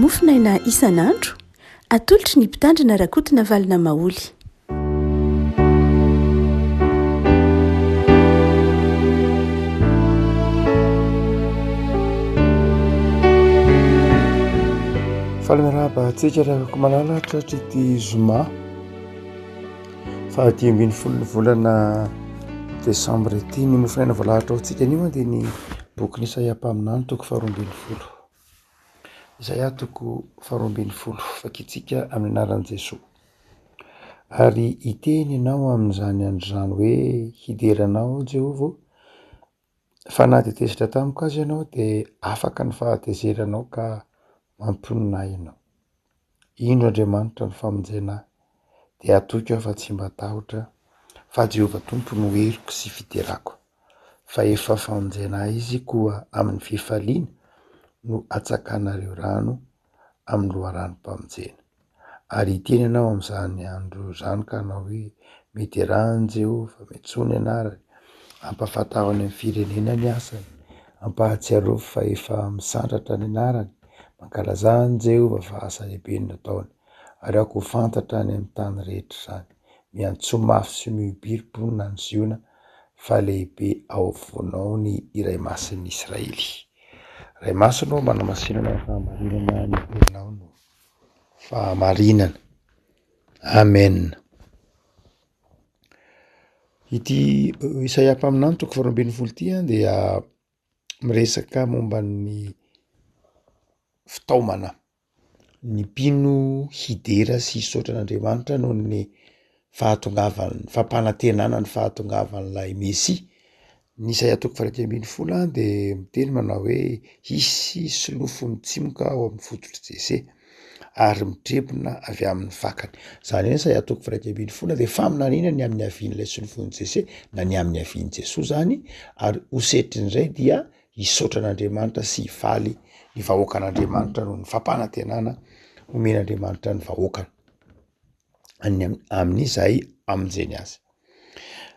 Mofonaina isan'andro, atolotry ny Mpitandrina Rakotonavalona Maholy. Faly miarahaba antsika ry havako malala tratry ity zoma fahadimy ambin'ny folon'ny volana desambra ity. Ny mofonaina voalahatra ho antsika anio dia ny bokin'i Isaia mpaminany toko faharoa ambin'ny folo. Isaia toko faharoa ambin'ny folo, vakintsika amin'ny anaran'i Jesoa. Ary hiteny ianao amin'izany andro izany hoe, Hidera Anao aho, Jehovah ô, fa na dia tezitra tamiko aza Ianao, dia afaka ny fahatezeranao ka mampionona ahy Ianao. Indro Andriamanitra ny famonjena ahy, dia hatoky aho fa tsy mba hatahotra, fa Jehovah Tompo no heriko sy fiderako. Fa efa famonjena ahy Izy, koa amin'ny fifaliana no hatsakanareo rano amin'ny loharanom-pamonjena. Ary hiteny ianao amin'izany andro izany ka hanao hoe, Miderà an'i Jehovah, miantsoa ny anarany, ampahafantaro any amin'ny firenena ny asany, ampahatsiarovy fa efa misandratra ny anarany, mankalazà an'i Jehovah fa asa lehibe no nataony, ary aoka ho fantatra any amin'ny tany rehetra izany. Miantsoa mafy sy mihobiry mponina any Ziona, fa lehibe ao afovoanao ny Iray Masin'ny Israely. Ray Masina ô, manamasinana ny fahamarinana ny teninao no fahamarinana. Amen. Ity Isaia mpaminany toko faharoa ambin'ny folo ity an dia miresaka momba ny fitaomana ny mpino hidera sy hisaotra an'Andriamanitra noho ny fahatongavan'ny fampanantenana ny fahatongavan'ilay Mesia. Ny Isaia toko faha iraika ambin'ny folo an de miteny manao hoe hisy solofo mitsimoka ao amin'ny fototr'i Jese ary mitrebona avy amin'ny fakany. Zany hoe Isaia toko faha 11 de faminaniana ny amin'ny havian'ilay solofon'i Jese na ny amin'ny havian'i Jesoa zany ary ho setrin'izay dia hisaotra an'Andriamanitra sy hifaly ny vahoakan'Andriamanitra noho ny fampanantenana omen'Andriamanitra ny vahoakany any amin'izay amonjeny azy.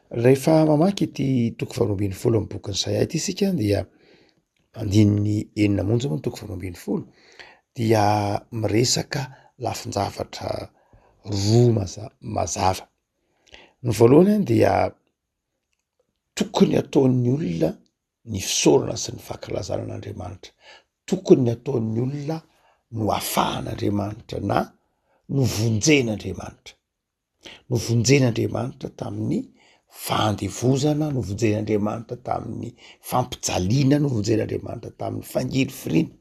Rehefa mamaky ity toko faharoa ambin'ny folo amin'ny bokin'i Isaia ity isika dia andininy enina monja moa ny toko faharoa ambin'ny folo dia miresaka lafin-javatra roa maza- mazava. Ny voalohany dia tokony ataon'ny olona ny fisaorana sy ny fankalazana an'Andriamanitra. Tokony ny ataon'ny olona no afahan'Andriamanitra na novonjen'Andriamanitra. Novonjen'Andriamanitra tamin'ny fahandevozana, novonjen'Andriamanitra tamin'ny fampijaliana, novonjen'Andriamanitra tamin'ny fangirifiriana.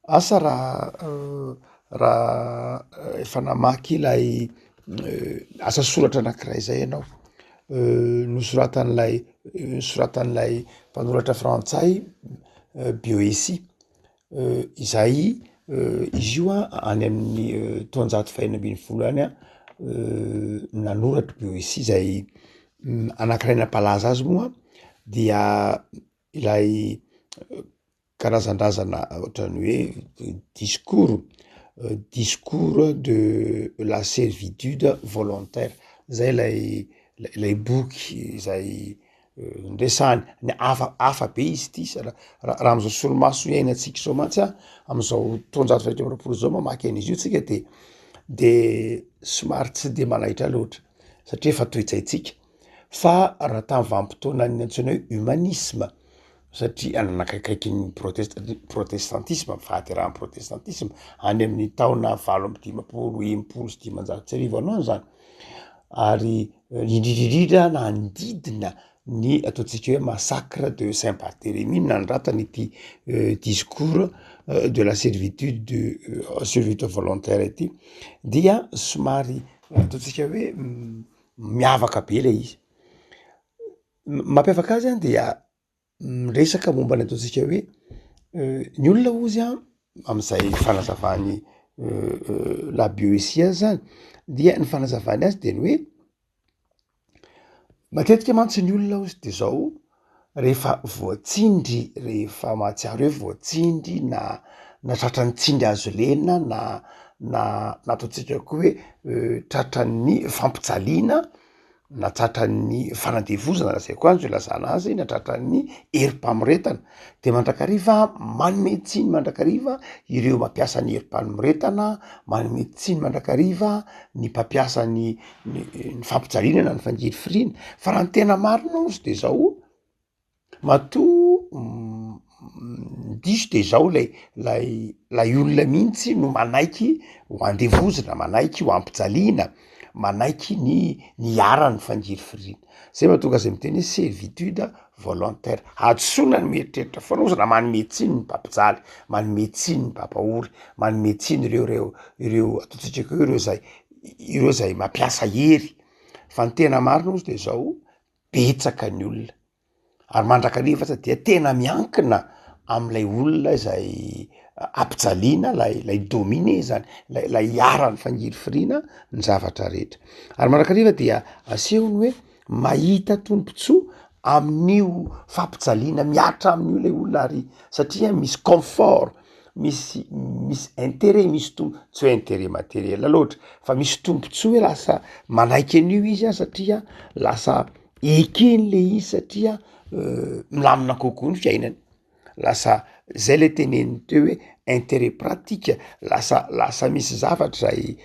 Asa raha raha efa namaky ilay asa soratra anakiray zay ianao nosoratan'ilay nosoratan'ilay mpanoratra frantsay Boétie izay izy io a any amin'ny taonjato fahenina ambin'ny folo any a nanoratra Boétie zay anakiray nampalaza azy moa dia ilay karazandrazana ohatran'ny hoe discours, discours de la servitude volontaire, zay lay lay boky izay niresahany, ny hafa hafa be izy ity sa raha raha am'zao solomaso iainantsika zao mantsy an, am'zao taonjato faha iraika amby roapolo zao mamaky an'izy io tsika de de somary tsy de manaitra loatra satria efa toe-tsaintsika. Fa raha tamin'ny vanim-potoanan'ny antsoina hoe humanisme, satria nanakaikaiky ny protest- protestantisme, fahaterahan'ny protestantisme, any amin'ny taona 58, 1560 any ho any zany, ary indrindrindrindra nanodidina ny ataontsika hoe massacre de saint Barthélémy no nanoratany ity discours de la servitude de servitude volontaire ity, dia somary ataontsika hoe miavaka be le izy. Mampiavaka azy an dia miresaka momba ny ataontsika hoe ny olona hozy an am'zay fanazavany la Boetie azy zany dia ny fanazavany azy de ny hoe matetika mantsy ny olona hozy de zao rehefa voatsindry rehefa mahatsiaro hoe voatsindry na na tratran'ny tsindry hazo lena na na na ataontsika koa hoe tratran'ny fampijaliana. na tratran'ny fanandevozana raha zay koa azo ilazana azy, na tratran'ny herim-pamoretana, de mandrakariva manome tsiny mandrakariva ireo mampiasa ny herim-panomoretana, manome tsiny mandrakariva ny mpampiasa ny ny ny fampijaliana na ny fangirifiriana, fa raha ny tena marina ozy de zao. Matoa diso de zao lay lay lay olona mihitsy no manaiky ho andevozina, manaiky ho ampijaliana, manaiky ny ny iharan'ny fangirifiriana, zay mahatonga azy miteny hoe servitude volontaire, hadisoana ny mieritreritra foana ozy raha manome tsiny ny mpampijaly, manome tsiny ny mpampahory, manome tsiny ireo reo ireo ataontsika koa ireo zay ireo zay mampiasa hery, fa ny tena marina ozy de zao betsaka ny olona ary mandrakariva aza dia tena miankina am'ilay olona izay ampijaliana lay lay dominé zany, lay lay iharan'ny fangirifiriana ny zavatra rehetra, ary mandrakariva dia asehony hoe mahita tombontsoa amin'io fampijaliana mihatra amin'io lay olona ary satria misy confort, misy misy interet misy tom- tsy hoe interet materiel loatra fa misy tombontsoa hoe lasa manaiky an'io izy a satria lasa ekeny le izy satria milamina kokoa ny fiainany, lasa zay le teneniny teo hoe interet pratique, lasa lasa misy zavatra zay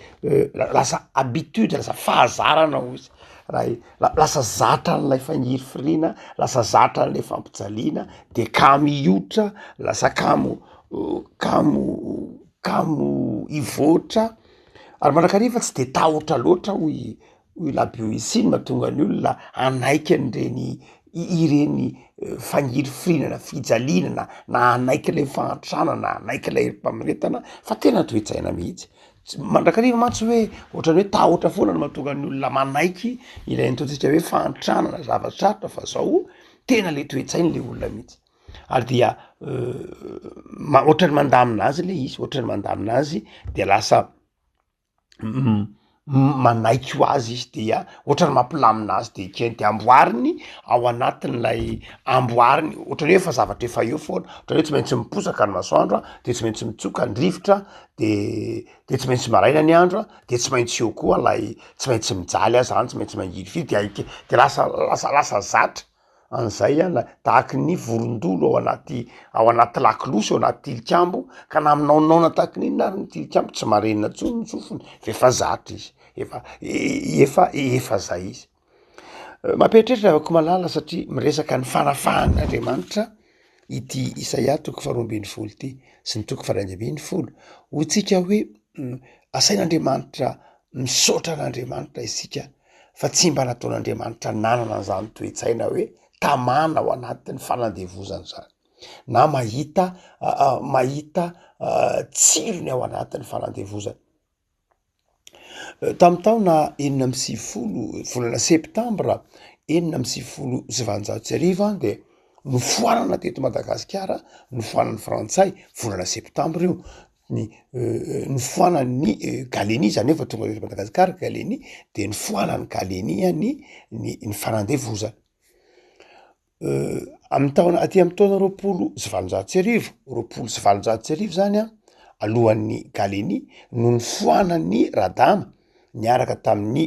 lasa habitude lasa fahazarana ozy raha i- lasa zatra an'ilay fangirifiriana, lasa zatra an'le fampijaliana de kamo hiotra, lasa kamo kamo kamo hivoatra, ary mandrakariva tsy de tahotra loatra hoy hoy la Boétie no mahatonga ny olona hanaiky an'ireny ireny fangirifiriana na fijaliana na na hanaiky ilay fahantrana na hanaiky ilay herim-pamoretana fa tena toe-tsaina mihitsy, tsy mandrakariva mantsy hoe ohatran'ny hoe tahotra foana no mahatonga ny olona manaiky ilay ataontsika hoe fahantrana na zava-tsarotra fa zao tena le toe-tsainy le olona mihitsy ary dia ma- ohatran'ny mandamina azy le izy, ohatran'ny mandamina azy de lasa manaiky ho azy izy dia ohatran'ny mampilamina azy de ekeny de amboariny ao anatin'ilay amboariny ohatran'ny hoe efa zavatra efa eo foana, ohatran'ny hoe tsy maintsy miposaka ny masoandro a, de tsy maintsy mitsoka ny rivotra, de de tsy maintsy maraina ny andro a, de tsy maintsy eo koa lay tsy maintsy mijaly aho zany, tsy maintsy mangirifiry de aike de lasa lasa lasa zatra. an'izay an, tahaky ny vorondolo ao anaty ao anaty lakolosy ao anaty tilikambo ka na minaonaona tahaky ny inona ary ny tilikambo tsy marenina intsony ny sofiny fa efa zatra izy, efa efa efa zay izy. Mampieritreritra ry havako malala satria miresaka ny fanafahan'Andriamanitra ity Isaia toko faharoa ambin'ny folo ity sy ny toko faha iraika ambin'ny folo, hoy tsika hoe asain'Andriamanitra misaotra an'Andriamanitra isika fa tsy mba nataon'Andriamanitra nanana an'izany toe-tsaina hoe tamana ao anatin'ny fanandevozana izany, na mahita mahita tsirony ao anatin'ny fanandevozana. Tamin'ny taona 96, volana septambra 1996 dia nofoanana teto Madagasikara, nofoanan'ny frantsay, volana septambra io, ny nofoanan'ny Gallieni, zany hoe vao tonga teto Madagasikara Gallieni de nofoanan'i Gallieni ny ny ny fanandevozana. Amin'ny taona aty amin'ny taona 1820, 1820 zany an, alohan'ny Gallieni no nofoanan'i Radama niaraka tamin'i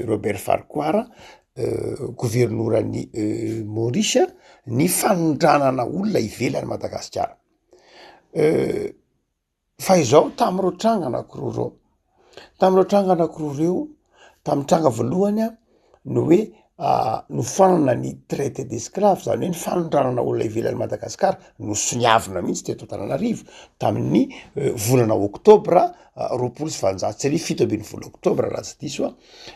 Robert Farquhar governoran'i Maurice ny fanondranana olona ivelan'i Madagasikara. Fa izao tamin'ireo tranga anakiroa ireo, tamin'ireo tranga anakiroa ireo, tamin'ny tranga voalohany a, ny hoe nofoanana ny traite d'esclave zany hoe ny fanondranana olona ivelan'i Madagasikara, nosoniavina mihitsy teto Antananarivo tamin'ny volana oktobra 1820, 17 oktobra raha tsy diso aho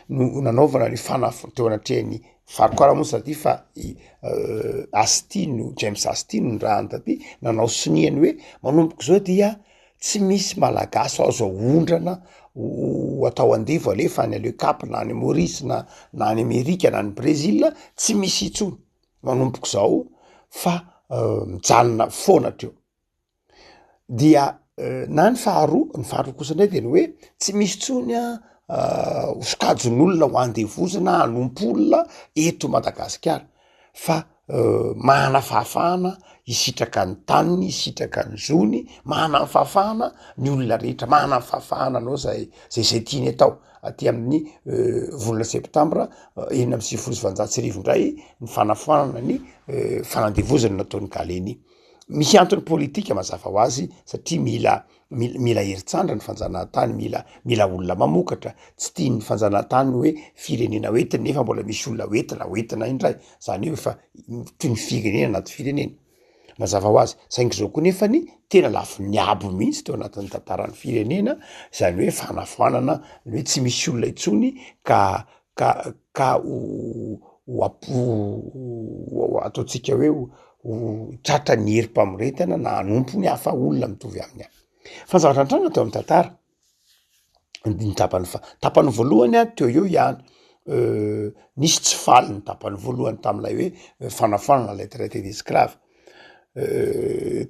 no nanaovana ny fanaf- teo anatrehan'ny Farquhar moa sady fa i Hastie no, James Hastie no nirahany taty, nanao sonia ny hoe manomboka izao dia tsy misy malagasy azo aondrana ho atao andevo alefa any Le Cap na any Maurice na na any Amerika na any Brésil, tsy misy intsony manomboka izao fa mijanona foana hatreo. Dia na ny faharoa, ny faharoa kosa indray de ny hoe tsy misy intsony an ho sokajin'olona ho andevozina hanompo olona eto Madagasikara fa. Manana fahafahana hisitraka ny taniny, hisitraka ny zony, manana ny fahafahana ny olona rehetra, manana ny fahafahana hanao zay zay zay tiany atao. Aty amin'ny volana septambra 1996 indray ny fanafoanana ny fanandevozana nataon'i Gallieni. Misy antony politika mazava ho azy satria mila mila herin-tsandry ny fanjanahantany, mila mila olona mamokatra, tsy tian'ny fanjanahantany hoe firenena ho entina nefa mbola misy olona ho entina ho entina indray, zany hoe efa toy ny firenena anaty firenena, mazava ho azy, saingy zao koa nefany tena lafiny abo mihitsy teo anatin'ny tantaran'ny firenena zany hoe fanafoanana ny hoe tsy misy olona intsony ka ka ka ho ho ho ataontsika hoe ho tratran'ny herim-pamoretana na hanompo ny hafa olona mitovy aminy any. Fa ny zavatra nitranga teo amin'ny tantara, ny tapany fa- tapany voalohany a teo eo ihany, nisy tsy faly ny tapany voalohany tam'lay hoe fanafoanana lay traité d'esclave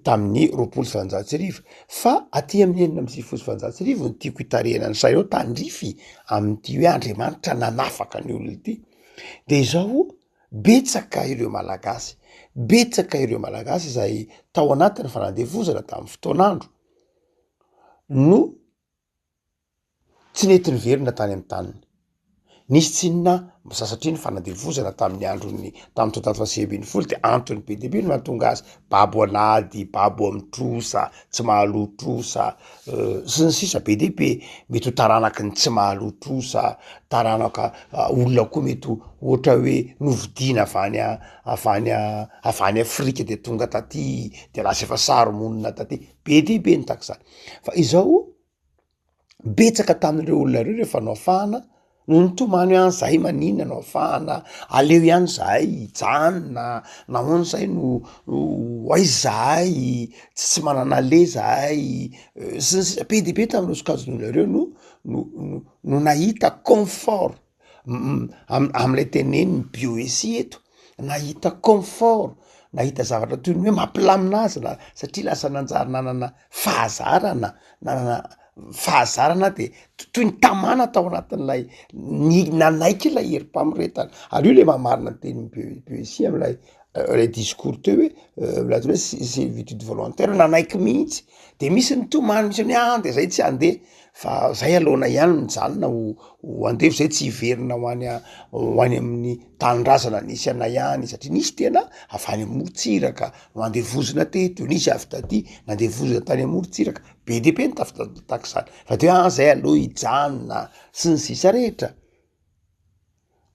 tamin'ny 1920, fa aty amin'ny 1996 no tiako hitarihana ny sainao tandrify amin'ity hoe Andriamanitra nanafaka ny olona ity, de izao Betsaka ireo Malagasy, betsaka ireo Malagasy izay tao anatin'ny fanandevozana tamin'ny fotoan'andro no tsy nety niverina tany amin'ny taniny. Nisy tsinona sa satria ny fanandevozana tamin'ny andron'ny tamin'ny taonjato faha 19 de antony be dia be no nahatonga azy, babo an'ady, babo amin'ny trosa, tsy mahaloa trosa, sy ny sisa be dia be, mety ho taranaky ny tsy mahaloa trosa, taranaka olona koa mety ho ohatra hoe novidiana avy any avy any avy any Afrika de tonga taty de lasa efa sary monina taty, be dia be ny tahaka izany, fa izao Betsaka tamin'ireo olona ireo rehefa noafahana no nitomany hoe an zahay maninona no afahana, aleo ihany zahay hijanona, nahoana zahay no ho aiza zahay, tsy manana aleha zahay, sy ny sisa Be dia be tamin'ireo sokajin'olona ireo no no no nahita confort am'lay tenenin'ny bioesie eto, nahita confort, nahita zavatra toy ny hoe mampilamina azy na satria lasa nanjary nanana fahazarana, nanana fahazarana de toy ny tamana tao anatin'ilay ny nanaiky ilay herim-pamoretana, ary io le mahamarina ny tenin'ny bioesie am'lay lay discours teo hoe milaza hoe servitude volontaire, nanaiky mihitsy de misy ny tomany misy ny hoe ah de zay tsy handeha fa zay aleonay ihany mijanona ho ho andevo zay tsy hiverina ho any ho any amin'ny tanindrazana nisy anay any satria nisy tena avy any amorontsiraka no andevozina teto, nisy avy taty nandevozina tany amorontsiraka, be dia be ny tafita tahak'izany fa de hoe ah zay aleo hijanona sy ny sisa rehetra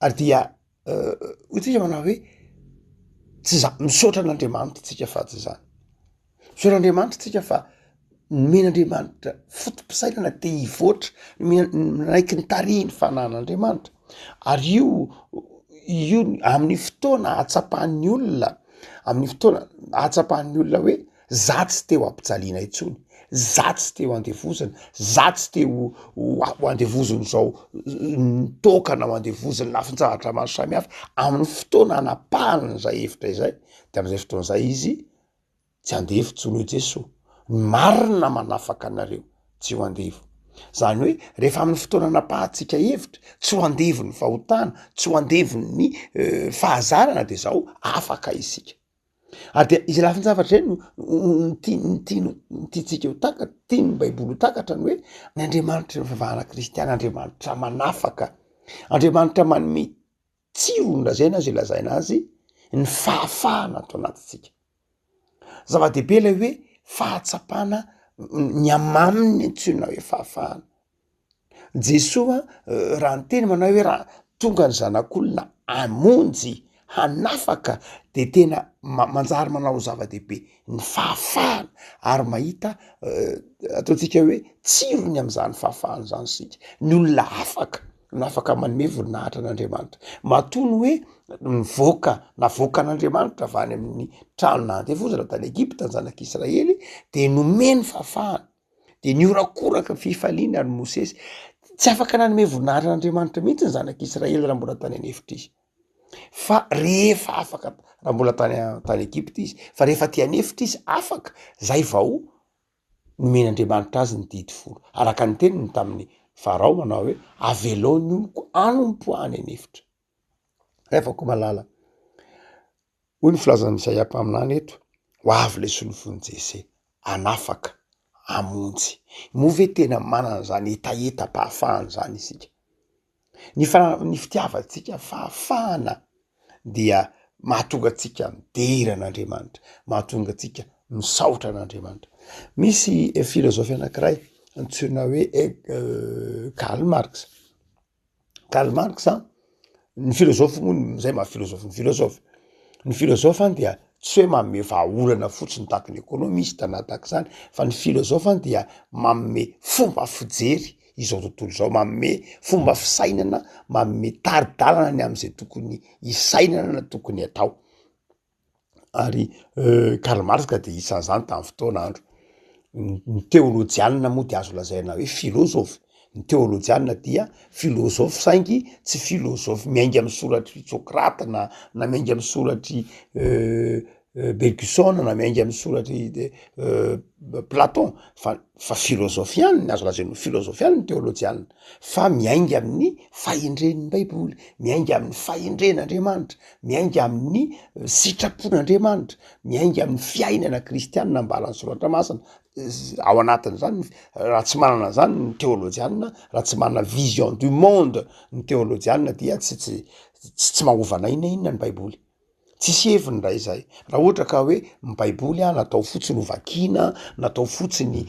ary dia Hoy tsika manao hoe tsy za- misaotra an'Andriamanitra tsika fa tsy zany, misaotra Andriamanitra tsika fa nomen'Andriamanitra foto-pisainana te hivoatra, nomena nanaiky ny tarihiny fanan'Andriamanitra ary io io amin'ny fotoana ahatsapan'ny olona amin'ny fotoana ahatsapan'ny olona hoe Za tsy te ho ampijaliana intsony, za tsy te ho andevozina, za tsy te ho ho andevozin'izao toaka na ho andevozin'ny lafin-javatra maro samihafa, amin'ny fotoana anapahana an'izay hevitra izay de am'izay fotoana zay izy tsy andevo intsony hoy Jesoa, ny marina manafaka anareo tsy ho andevo, zany hoe rehefa amin'ny fotoana anapahantsika hevitra tsy ho andevon'ny fahotana, tsy ho andevon'ny fahazarana de zao afaka isika. Ary dia izay lafin-javatra izay no no tiany tiany tiantsika ho takatra, tian'ny baiboly ho takatra ny hoe ny Andriamanitry ny fivavahana kristiana, Andriamanitra manafaka, Andriamanitra manome tsirony lazaina azy lazaina azy ny fahafahana ato anatintsika. Zava-dehibe ilay hoe fahatsapana ny hamaminy antsoina hoe fahafahana. Jesoa raha niteny manao hoe raha tonga ny zanak'olona hamonjy, hanafaka de tena manjary manao ho zava-dehibe ny fahafahana ary mahita ataontsika hoe tsirony am'zany fahafahana zany isika, ny olona afaka no afaka manome voninahitra an'Andriamanitra, matoa ny hoe nivoaka navoakan'Andriamanitra avy any amin'ny trano nahandevozana tany Egypta ny zanak'Israely de nomeny fahafahana. De nihorakoraka fifaliana ry Mosesy. Tsy afaka nanome voninahitra an'Andriamanitra mihitsy ny zanak'Israely raha mbola tany an'efitra izy. Fa rehefa afaka, raha mbola tany tany Egypta izy, fa rehefa aty an'efitra izy afaka, zay vao nomen'Andriamanitra azy ny didy folo. Araka ny teniny tamin'ny Farao manao hoe, avelao ny oloko hanompo any an'efitra. Ry havako malala. Hoy ny filazan'i Isaia mpaminany eto, Ho avy ilay solofon'i Jese, hanafaka, hamonjy. Moa ve tena manana izany hetahetam-pahafahana izany isika? Ny fa- ny fitiavantsika fahafahana dia mahatonga antsika midera an'Andriamanitra, mahatonga antsika misaotra an'Andriamanitra. Misy filôzôfy anankiray antsoina hoe Karl Marx, Karl Marx an, ny filôzôfy moa zay maha filôzôfy ny filôzôfy, ny filôzôfa an dia tsy hoe manome vahaolana fotsiny tahaky ny ekônômista na tahaka izany fa ny filôzôfa dia manome fomba fijery izao tontolo izao, manome fomba fisainana, manome tari-dalana ny am'izay tokony hisainana na tokony atao. Ary Karl Marx dia isan'izany tamin'ny fotoana andro. Ny teolojianina moa dia azo lazaina hoe filôzôfy, ny teolojianina dia filôzôfy saingy tsy filôzôfy miainga amin'ny soratr'i Socrate na na miainga amin'ny soratr'i Bergson na miainga amin'ny soratr'i Platon fa fa filôzôfy ihany, ny azo lazaina ho filôzôfy ihany ny teolojianina fa miainga amin'ny fahendren'ny baiboly, miainga amin'ny fahendren'Andriamanitra, miainga amin'ny sitrapon'Andriamanitra, miainga amin'ny fiainana kristianina ambaran'ny soratra masina, ao anatin'izany raha tsy manana an'izany ny teolojianina, raha tsy manana vision du monde ny teolojianina dia tsy tsy tsy maha-ova na inona inona ny baiboly. Tsisy heviny raha izay, raha ohatra ka hoe ny baiboly a natao fotsiny ho vakiana, natao fotsiny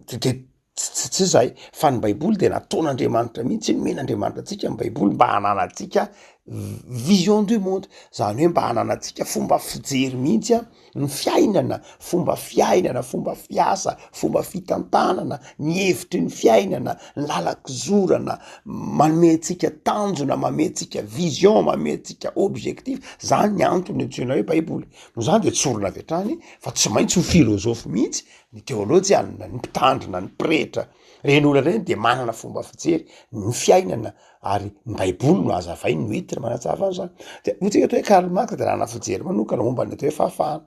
de tsy tsy zay fa ny baiboly de nataon'Andriamanitra mihitsy, nomen'Andriamanitra antsika ny baiboly mba hananantsika vision du monde, zany hoe mba hananantsika fomba fijery mihitsy a ny fiainana, fomba fiainana, fomba fiasa, fomba fitantanana, ny hevitry ny fiainana, ny lalan-kizorana, manome antsika tanjona, manome antsika vision, manome antsika objectif, zany ny antony antsoina hoe baiboly, noho zany de tsorina avy hatrany fa tsy maintsy ho filôzôfy mihitsy ny teôlôjianina, ny mpitandrina, ny pretra, reny olona reny de manana fomba fijery ny fiainana ary ny baiboly no hazavainy no entiny manazava an'zany, de hoy tsika eto hoe Karl Marx de nanana fijery manokana momba ny atao hoe fahafahana,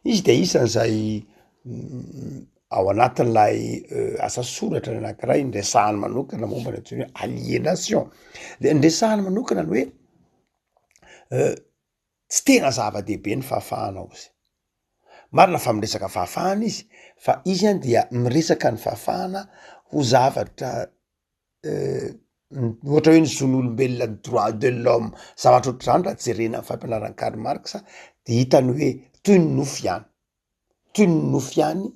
izy de isan'izay ao anatin'ilay asa soratra anakiray niresahany manokana momba ny antsoina hoe aliénation, de niresahany manokana ny hoe tsy tena zava-dehibe ny fahafahana hozy. Marina fa miresaka fahafahana izy fa izy an dia miresaka ny fahafahana ho zavatra ohatra hoe ny zon'olombelona, ny droit de l'homme, zavatra ohatr'izany raha jerena ny fampianaran'i Karl Marx de hitany hoe toy ny nofy ihany. toy ny nofy ihany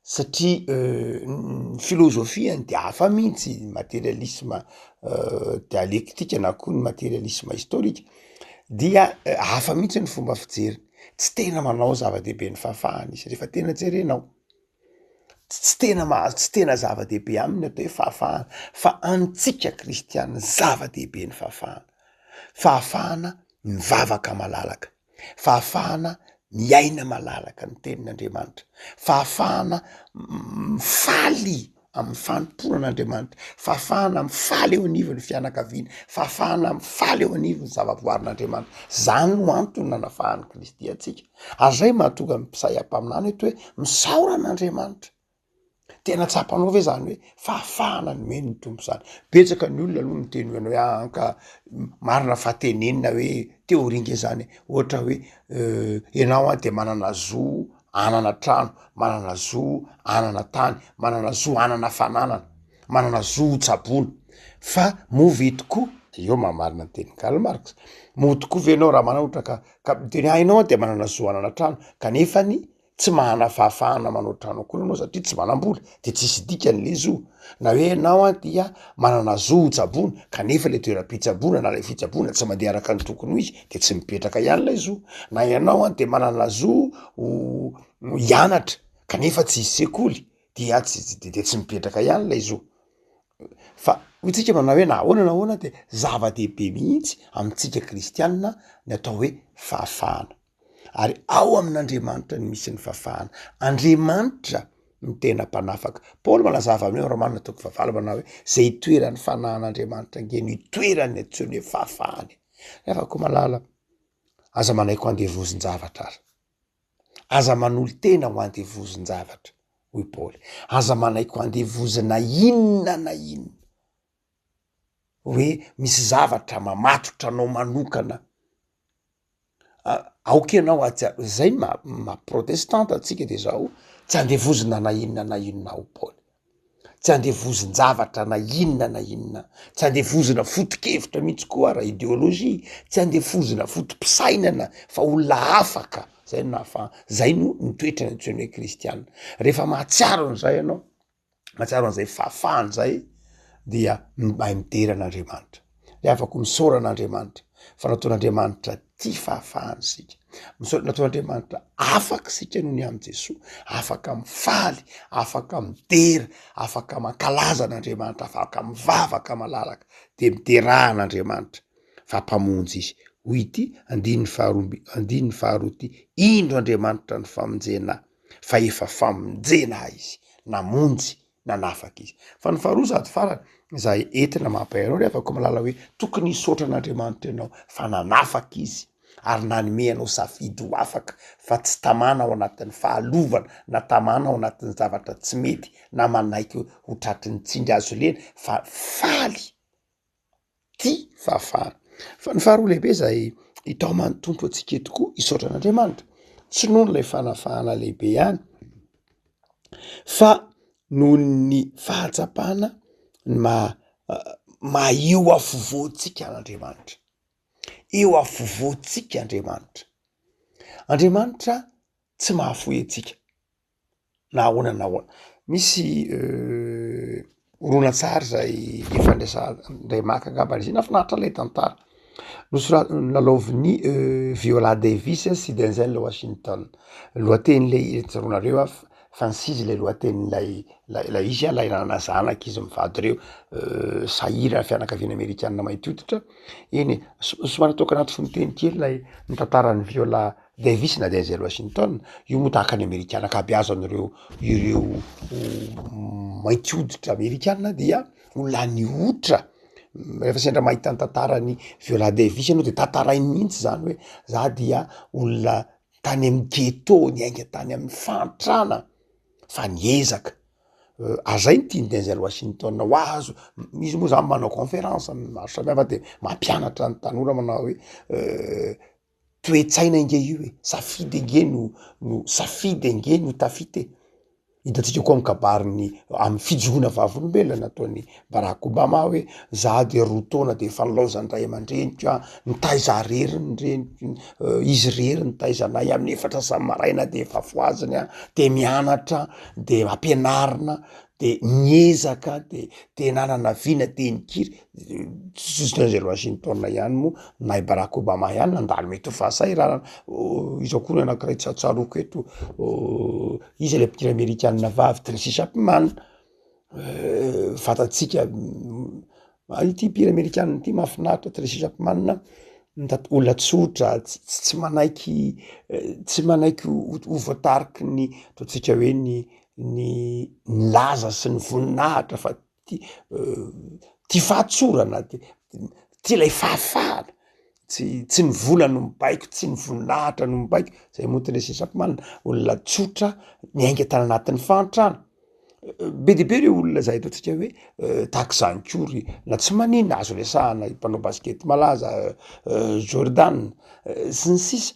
satria ny filôzôfiany de hafa mihitsy, ny materialisma dialektika na koa ny materialisma historika dia hafa mihitsy ny fomba fijeriny, tsy tena manao zava-dehibe ny fahafahana izy rehefa tena jerenao, tsy tena mahazo, tsy tena zava-dehibe aminy ny atao hoe fahafahana fa antsika kristiana zava-dehibe ny fahafahana, fahafahana mivavaka malalaka. fahafahana miaina malalaka ny tenin'Andriamanitra, fahafahana mifaly amin'ny fanompoana an'Andriamanitra, fahafahana mifaly eo anivon'ny fianakaviana, fahafahana mifaly eo anivon'ny zavaboarin'Andriamanitra, zany no antony nanafahan'i Kristy antsika, ary zay mahatonga ny mpisaia mpaminany eto hoe misaora an'Andriamanitra. Tena tsapanao ve zany hoe fahafahana nomeny ny Tompo zany? Betsaka ny olona aloha miteny hoe anao hoe aa ka marina fa tenenina hoe théorie nge zany e, ohatra hoe ianao an de manana zo hanana trano, manana zo hanana tany, manana zo hanana fananana, manana zo ho tsaboina, fa moa ve tokoa, eo mahamarina ny tenin'i Karl Marx, moa tokoa ve ianao raha manana ohatra ka ka miteny hoe ianao an de manana zo hanana trano kanefany tsy manana fahafahana manao trano akory ianao satria tsy manam-bola de tsisy dikany le zo, na hoe ianao an dia manana zo ho tsaboina kanefa le toeram-pitsaboana na le fitsaboana tsy mandeha araka ny tokony ho izy de tsy mipetraka ihany lay zo, na ianao an de manana zo ho hianatra kanefa tsisy sekoly dia tsy de tsy mipetraka ihany lay zo. Fa hoy tsika manao hoe na ahoana na ahoana de zava-dehibe mihitsy amintsika kristianina ny atao hoe fahafahana. Ary ao amin'Andriamanitra no misy ny fahafahana. Andriamanitra no tena mpanafaka. Paoly manazava amin'io Romana toko fahavalo manao hoe zay itoeran'ny fanahin'Andriamanitra ange no itoeran'ny antsoiny hoe fahafahana. Nefa koa malala, aza manaiky ho andevozin-javatra ary. Aza manolo-tena ho andevozin-javatra, hoy Paoly. Aza manaiky ho andevozina inona na inona. Hoe misy zavatra mamatotra anao manokana. Aoka ianao hahatsiaro, zay ny maha maha protestanta antsika de zao, tsy andevozina na inona na inona ao Paoly. Tsy andevozin-javatra na inona na inona, tsy andevozina foto-kevitra mihitsy koa ara ideolojia, tsy andevozina foto-pisainana fa olona afaka, zay no nahafaha, zay no ny toetrany antsoiny hoe kristiana. Rehefa mahatsiaro an'izay ianao, mahatsiaro an'izay fahafahana zay dia mahay midera an'Andriamanitra. Ry havako misaora an'Andriamanitra fa nataon'Andriamanitra tia fahafahana isika, misaotra nataon'Andriamanitra afaka isika noho ny amin'i Jesoa, afaka mifaly, afaka midera, afaka mankalaza an'Andriamanitra, afaka mivavaka malalaka, de miderà an'Andriamanitra fa mpamonjy izy. Hoy ity andininy faharoa amby andininy faharoa ity, indro Andriamanitra ny famonjena ahy, fa efa famonjena ahy izy, namonjy nanafaka izy. Fa ny faharoa sady farany, izay entina mampahery anao ry havako malala hoe tokony hisaotra an'Andriamanitra ianao fa nanafaka izy ary nanome anao safidy ho afaka fa tsy tamana ao anatin'ny fahalovana na tamana ao anatin'ny zavatra tsy mety na manaiky ho tratry ny tsindry hazo lena fa faly tia fahafahana. Fa ny faharoa lehibe izay itaoman'ny Tompo antsika eto koa hisaotra an'Andriamanitra, tsy noho ilay fanafahana lehibe ihany fa noho ny fahatsapana ny maha maha eo afovoantsika an'Andriamanitra, eo afovoantsika Andriamanitra. Andriamanitra tsy mahafoy antsika. na ahoana na ahoana. Misy horonantsary zay efa ndraisa- ndray maka angamba izy iny, nahafinaritra lay tantara, nosora- nolalaovin'i Viola Davis sy Denzel Washington, lohatenin'le tsaroanareo a Fences le lohatenin'ilay lay lay izy a, lay nanana zanaka izy mivady reo, sahirana fianakaviana amerikana mainty hoditra, eny e, so- somary ataoko anaty fononteny kely lay ny tantaran'i Viola Davis na Denzel Washington, io moa tahaka ny amerikana ankabeazan'ireo ireo mainty hoditra amerikana dia olona nihotra, rehefa sendra mahita ny tantaran'i Viola Davis ianao de tantarainy mihitsy zany hoe za dia olona tany amin'ny ghetto, niainga tany amin'ny fahantrana fa niezaka, ary zay no tian'i Denzel Washington ho azo, izy moa zany manao conférence maro samihafa de mampianatra ny tanora manao hoe Toe-tsaina ange io e, safidy ange no no safidy ange no tafita e, hitantsika koa amin'ny kabarin'ny amin'ny fijoroana vavolombelona nataon'i Barack Obama hoe za de roa taona de efa nilaozan'ny ray aman-dreniko aho, nitaiza ahy rery ny reniko, izy rery nitaiza anay amin'ny efatra sa maraina de efa fohaziny aho, de mianatra, de ampianarina, de niezaka, de de nanana vina, de nikiry. Tsy Denzel Washington ihany moa na i Barack Obama ihany nandalo mety ho fahasahiranana, iza koa ny anakiray tsy tsaroako eto, iza le mpihira amerikana vavy Tracy Chapman, fantatsika ity mpihira amerikana ity mahafinaritra Tracy Chapman, olona tsotra tsy manaiky tsy manaiky ho voatariky ny ataontsika hoe ny ny ny laza sy ny voninahitra fa tia tia fahatsorana, tia ilay fahafahana, tsy tsy ny vola no mibaiko, tsy ny voninahitra no mibaiko, zay moa Tracy Chapman, olona tsotra niainga tany anatin'ny fahantrana, be dia be ireo olona zay ataontsika hoe tahak'izany koa ry na tsy maninona azo resahana mpanao basikety malaza Jordan sy ny sisa,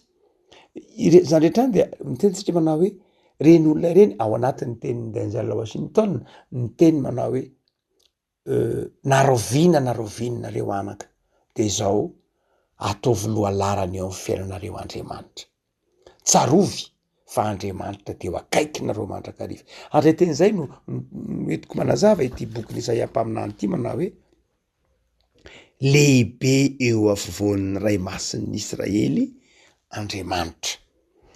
ire- zany rehetra zany dia miteny tsika manao hoe reny olona ireny ao anatin'ny tenin'i Denzel Washington miteny manao hoe na raoviana na raoviana nareo anaka de zao ataovy lohalarana eo amin'ny fiainanareo Andriamanitra, tsarovy fa Andriamanitra de eo akaikinareo mandrakariva, ary zay teny zay no no entiko manazava ity bokin'i Isaia mpaminany ity manao hoe Lehibe eo afovoan'ny Ray Masin'ny Israely Andriamanitra.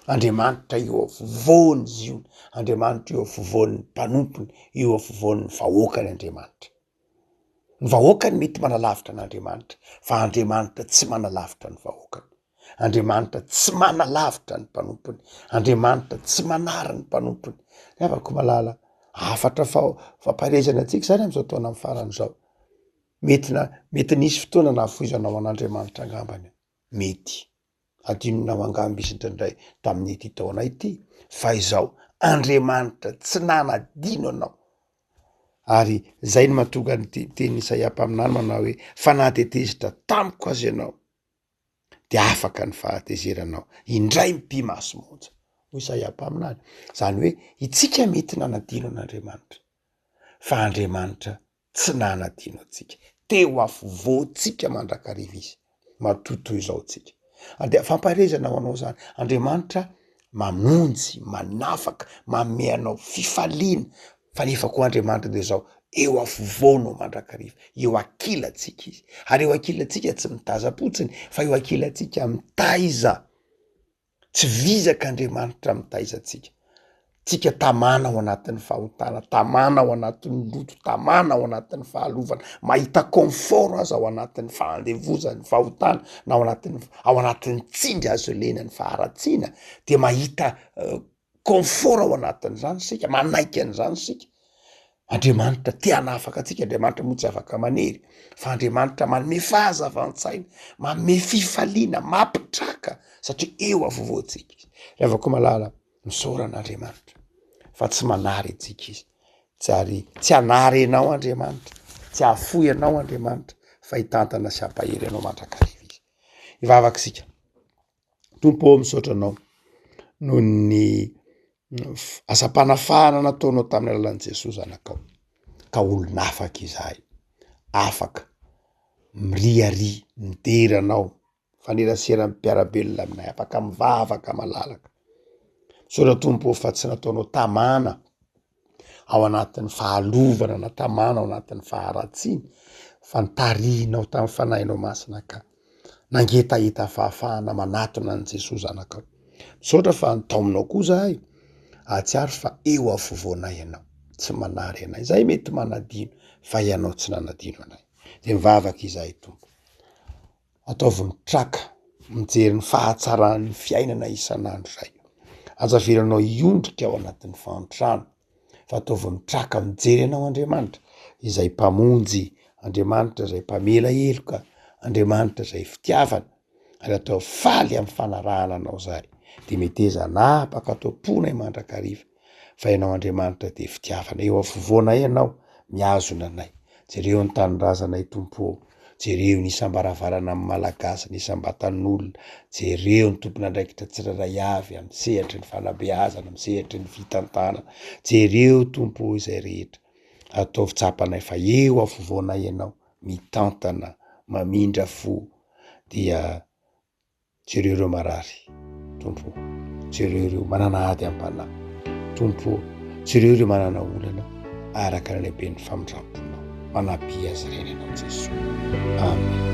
Andriamanitra eo afovoan'i Ziona, Andriamanitra eo afovoan'ny mpanompony, eo afovoan'ny vahoakany Andriamanitra. Ny vahoakany mety manalavitra an'Andriamanitra, fa Andriamanitra tsy manalavitra ny vahoakany. Andriamanitra tsy manalavitra ny mpanompony, Andriamanitra tsy manary ny mpanompony. Ry havako malala, hafatra fampaherezana antsika izany amin'izao taona farany izao. Mety na, mety nisy fotoana nahafoizanao an'Andriamanitra angambany, mety adinonao angamba izy indraindray tamin'ity taona ity, fa izao Andriamanitra tsy nanadino anao. Ary zay no mahatonga ny tenin'i Isaia mpaminany manao hoe, fa na dia tezitra tamiko aza ianao. De afaka ny fahatezeranao, indray mipi-maso monja. Hoy Isaia mpaminany. Zany hoe itsika mety nanadino an'Andriamanitra, fa Andriamanitra tsy nanadino antsika. Teo afovoantsika mandrakariva Izy, matoa toy izao tsika. Ary dia fampaherezana ho anao izany, Andriamanitra mamonjy, manafaka, manome anao fifaliana, fa nefa koa Andriamanitra dia izao, eo afovoanao mandrakariva, eo ankilantsika Izy. Ary eo ankilantsika tsy mitazam-potsiny, fa eo ankilantsika mitaiza. Tsy vizaka Andriamanitra mitaiza antsika. Tsika tamana ao anatin'ny fahotana, tamana ao anatin'ny loto, tamana ao anatin'ny fahalovana, mahita confort aza ao anatin'ny fahandevozan'ny fahotana na ao anatin'ny ao anatin'ny tsindry hazo lena ny faharatsiana de mahita confort ao anatin'izany isika, manaiky an'izany isika. Andriamanitra te hanafaka antsika, Andriamanitra moa tsy afaka manery fa Andriamanitra manome fahazavan-tsaina, manome fifaliana, mampitraka satria eo afovoantsika izy. Ry havako malala, misaora an'Andriamanitra fa tsy manary antsika izy, tsy ary tsy hanary anao Andriamanitra, tsy hahafoy anao Andriamanitra fa hitantana sy hampahery anao mandrakariva izy. Hivavaka isika. Tompo ô misaotra anao noho ny asam-panafahana nataonao tamin'ny alalan'i Jesoa zanakao ka olona afaka izahay, afaka miriaria midera anao, mifanerasera amin'ny mpiara-belona aminay, afaka mivavaka malalaka. Misaotra Tompo ô fa tsy nataonao tamana ao anatin'ny fahalovana na tamana ao anatin'ny faharatsiana fa nitarihinao tamin'ny fanahinao masina ka nangetaheta fahafahana manatona an'i Jesoa zanakao. Misaotra fa nitaominao koa zahay hahatsiaro fa eo afovoanay ianao, tsy manary anay. Zahay mety manadino fa ianao tsy nanadino anay. De mivavaka izahay Tompo. Ataovy mitraka mijery ny fahatsaran'ny fiainana isan'andro izay. Aza avelanao hiondrika ao anatin'ny fahantrana fa ataovy mitraka mijery anao Andriamanitra izay Mpamonjy, Andriamanitra izay Mpamela heloka, Andriamanitra izay fitiavana ary ataovy faly amin'ny fanarahana anao izahay. De meteza hanapaka ato am-ponay mandrakariva. Fa ianao Andriamanitra dia fitiavana, eo afovoanay ianao, mihazona anay. Jereo ny tanindrazanay Tompo ô, jereo ny isam-baravarana amin'ny Malagasy, ny isam-batan'olona, jereo ny tompon'andraikitra tsirairay avy amin'ny sehatry ny fanabeazana, amin'ny sehatry ny fitantanana, jereo Tompo ô izay rehetra, ataovy tsapanay fa eo afovoanay ianao, mitantana, mamindra fo, dia Jereo ireo marary, Tompo ô. Jereo ireo manana ady am-panahy, Tompo ô. Jereo ireo manana olana araka ny lehiben'ny famindram-ponao. Manampia azy ireny Ianao Jesoa. Amen.